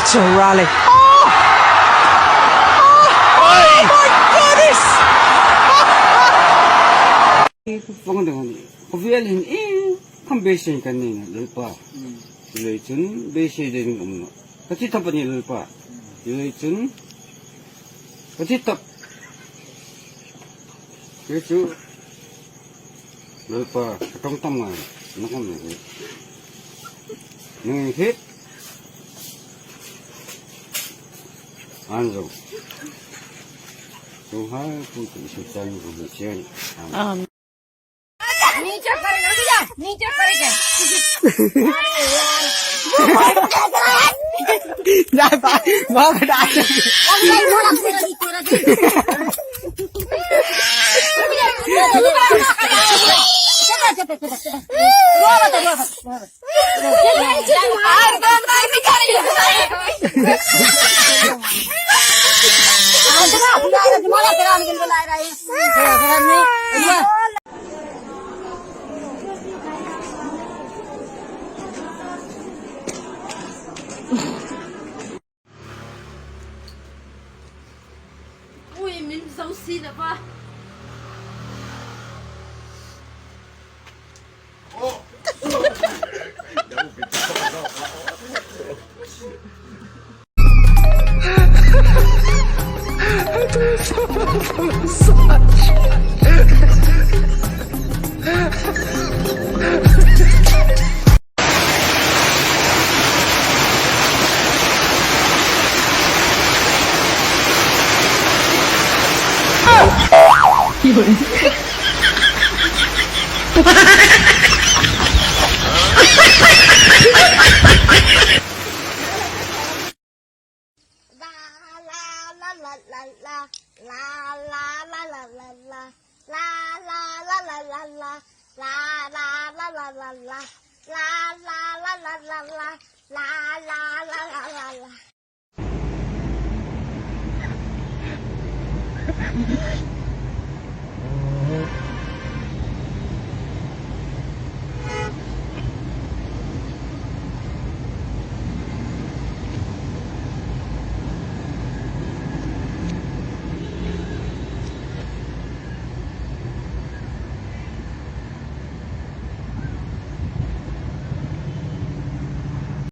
What a rally. Oh! Oh, oh my goodness! Khawvel hin eng kham beisei kan nei na Lalpa lei cun beisei ding um lo ka thi thap ani Lalpa lei cun ka thi thap ke cu Lalpa ka tong tam ngai na kom na nang hit an zo tu hai pu tu su chan ru chen Ui min zo si na va.